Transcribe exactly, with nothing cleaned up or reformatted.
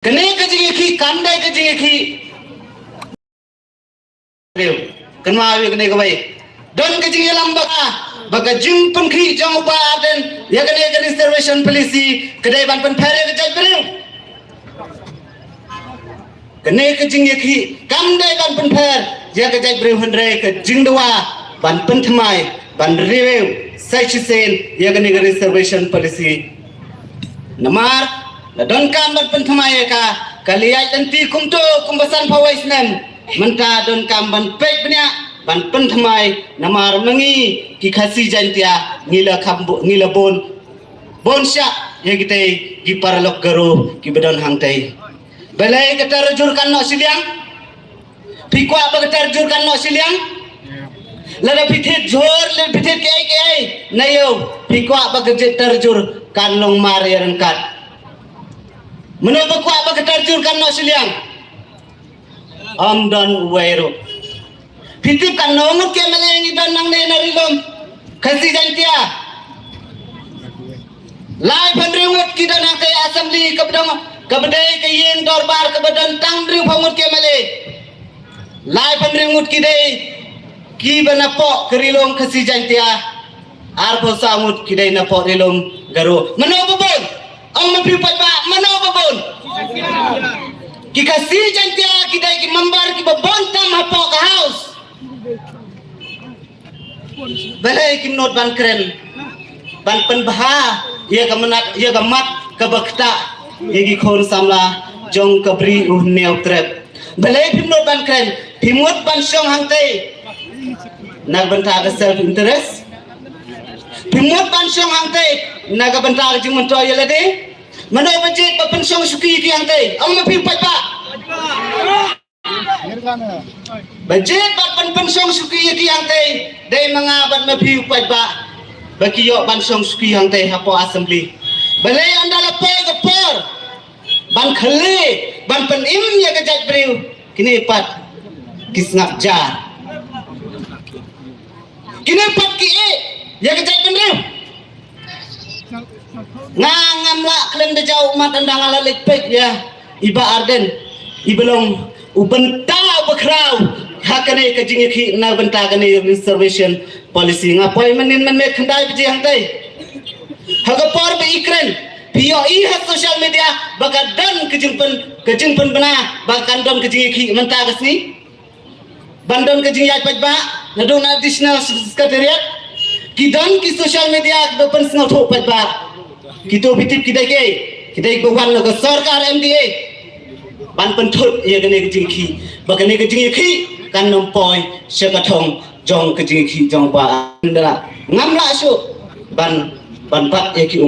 Kane ka jingïakhih kam dei ka jingïakhih briew. Kynmaw ïa kane kawei. Don ka jingïalam ba ka, ba ka jingpynkhih jong u Bah Ardent ïa kane ka reservation policy ka dei ban pynpher ïa ka jaitbynriew. Kane ka jingïakhih kam dei ban pynpher ïa ka jaitbynriew, hynrei ka jingdawa ban pynthymmai, ban review sa shisien ïa kane ka reservation policy. Namar la donkam ban pynthymmai ïa ka, ka la ïaid lynti kumto kumba sanphew wei snem. Mynta donkam ban peit bniah, ban pynthymmai, namar ma ngi ki Khasi Jaiñtia ngi la kham bu-, ngi la bun, bun shah ïa kitei ki paralok Garo kiba don hangtei. Balei ka tarjur kan noh shiliang? Phi kwah ba ka tarjur kan noh shiliang? Lada phi thied jhur, lada phi thied kiei kiei, na ïew, phi kwah ba ka tarjur kan long mar ïa ryngkat? Mano ba kwah ba ka tarjur kan noh shiliang? Ym don uwei ruh. Phi tip katno ngut ki M L A ngi don nangne na Ri Lum Khasi Jaiñtia? Laiphew hynriew ngut ki don hangtei assembly kaba don, kaba dei ka ïing dorbar kaba don tang hynriewphew ngut ki M L A. Laiphew hynriew ngut ki dei kiba napoh ka Ri Lum Khasi Jaiñtia. Arphew saw ngut ki dei napoh Ri Lum Garo. Mano ba bun? Ong ma phi u paidbah, mano ba bun? Ki Khasi Jaiñtia ki dei ki member kiba bun tam hapoh ka House. Balei kim nud ban kren, ban pynbha ïa ka mynat, ïa ka mat kaba ktah ïa ki khun samla jong ka Bri u Hynñiewtrep? Balei phim nud ban kren? Phim mut ban shong hangtei na ka bynta ka self interest? Phim mut ban shong hangtei na ka bynta ka jingmyntoi ïa lade? Mano ba jied ba pynshong shuki ïa ki hangtei? Ong ma phi u paidbah. Ba jied ba pyn, pynshong shuki ïa ki hangtei dei ma nga bad ma phi u paidbah, ba ki ïoh ban shong shuki hangtei hapoh assembly. Balei ynda la poi ka por ban khlei, ban pynim ïa ka jaitbynriew, kine pat ki sngap jar. Kine pat ki ïeh ïa ka jaitbynriew. Nga ngam lah khlem da jaw ummat ynda nga la leit peit ïa i Bah Ardent, iba long u bynta uba khraw ha kane ka jingïakhih na bynta kane reservation policy. Nga poi mynnin mynmiet khyndai baje hangtei. Ha ka por ba i kren, phi ïohi ha social media ba ka don ka jingpyn, ka jingpynbna ba kan don ka jingïakhih mynta ka sngi. Ban don ka jingïaid paidbah naduh na Additional Secretariat. Ki don ki social media kiba pynsngewthuh paidbah. Kito phi tip ki dei kiei? Ki dei kiba wan na ka sorkar M D A ban pynthut ïa kane ka jingïakhih, ba kane ka jingïakhih kan ym poi sha ka thong jong ka jingïakhih jong ba. Ngam lah shuh ban, ban bat ïa ki